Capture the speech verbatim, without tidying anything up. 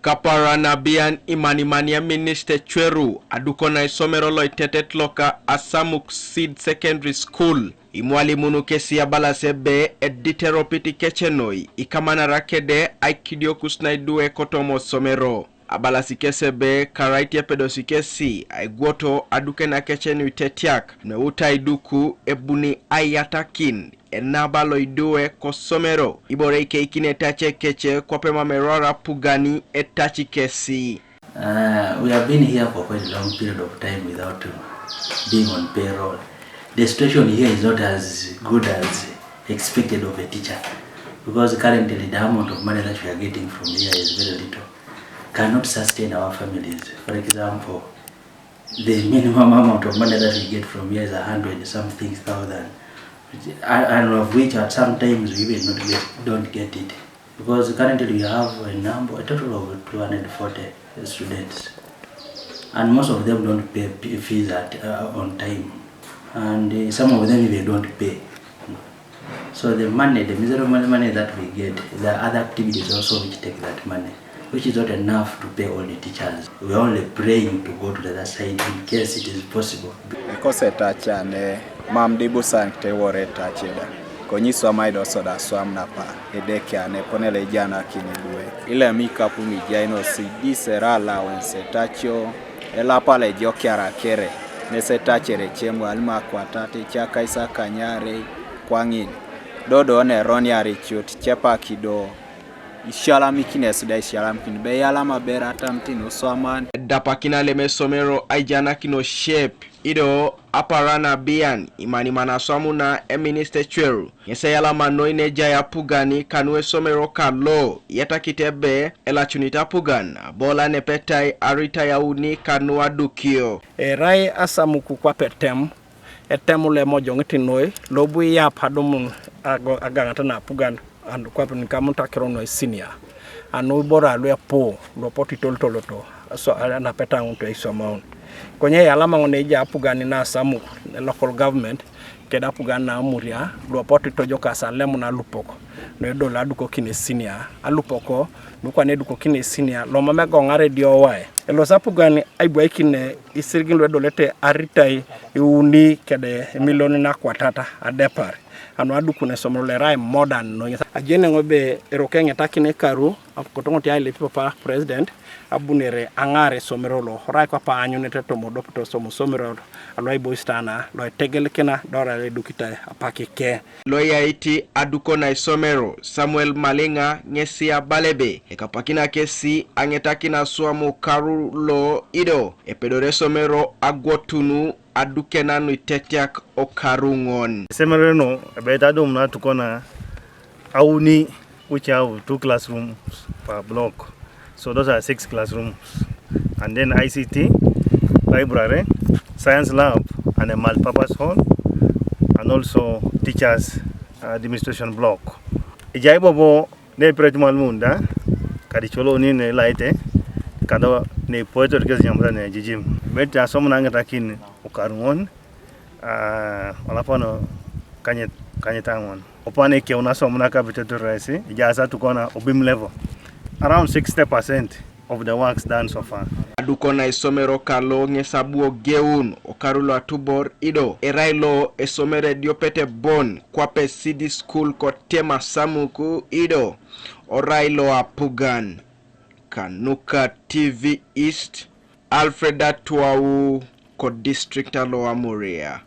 Kapara nabian imanimania ministe chweru aduko na isomero loitetet loka Asamuk Seed Secondary School. Imwalimun kesi abalas ebe editeropit kece noi ikamanara kede aikidiokus naidu ekotomo somero. Abalas kesi ebe karai ti epedosi kesi aigwoto adukena kece nuitetiak nueutai duku ebuni aiyatakin enaba loidue kosomero ibore ikeikin etace kece kwape mam erora pugani etaci kesi. Uh, we have been here for quite a long period of time without uh, being on payroll. The situation here is not as good as expected of a teacher, because currently the amount of money that we are getting from here is very little. Cannot sustain our families. For example, the minimum amount of money that we get from here is a hundred something thousand, which, and of which at some times we even not get, don't get it. Because currently we have a number, a total of two hundred forty students, and most of them don't pay p- fees at uh, on time, and uh, some of them even don't pay. So the money, the miserable money, money that we get, there are other activities also which take that money, which is not enough to pay all the teachers. We are only praying to go to the other side in case it is possible. Ekoseta cyane. Mam dibusan te wore taceda. Konyiswa maido soda swam napa. Edekia ne ponele jana kini due. Ile mikapu mi jaino si disera allowance tacho. Elapale jokiara kere. Nese tachere chemu alima kwata te chaka isa kanyare kwangin. Dodo ne ron yare chot chepa kido. Ishalamikine suda ishalamikine. Be yalama bera tamtin uswaman. Dapakina leme somero aijanakino shep. Ido apara nabian imanimana swamuna eministe chweru. Ŋes eyalama noi nejai apugani kanu esomero kalo iyatakit ebe elacunit apugan abola nepetai aritai auni kanu adukio. Erai asamuku kwape etem, etem lo emojoŋit noi lobu iyap adumun ago- agaŋat na apugan. Anu kwape nikamunit akiro noi sinia. Anu iboro alu epu luopot itolitoloto anapeta ŋutu aisomaun. Konye eyalama ŋun eja apugan na asamuk ne local government keda apugan na amuria luopot itojokas alemun alupok. Noedol adukokin esinia alupok nukwan edukokin esinia lomam egoŋar ediowae. Elos apugan aibwaikin isirigin luedolete aritai iuni kede emilion nakwatata adepar. Anu adukun esomero lo erai modern noi. Ajeni eoŋ ebe eroko eŋetakin ekaru akotoŋot ailip papa president abunere aŋaar esomero lo orai kwap aanyunete tomodopito somosomero alo aibois tana lo etegelikina dora lo edukitai apak ke. Lo eyaiti aduko na isomero Samuel Maliŋa ŋesi abala ebe ekapakina kesi aŋetakin aswam okaru lo ido epedore esomero agwotunu adukena nuitetiak okaruŋon. Esemere no ebeit adum natukona auni, which have two classrooms per block. So those are six classrooms. And then I C T, library, science lab, and a multipurpose hall, and also teachers administration block. Ejai bobo ne piret mal munda kadi colo ni ne laite kada ne poetor kes nyamta ne jijim. Beti asom na ngata kin ukarungon. Ah, wala pano kanyet kanyet angon. Opane ke una som na kapite to raisi ijasa tukona obim level around sixty percent of the works done so far. Adukona isomero kalo ŋes abu ogeun okaru lo atubor ido erai lo esomero ediopete bon kwape Seed School kotema Samuk ido orai lo apugan. Kanuka T V East, Alfred Atuau, ko district alo Amuria.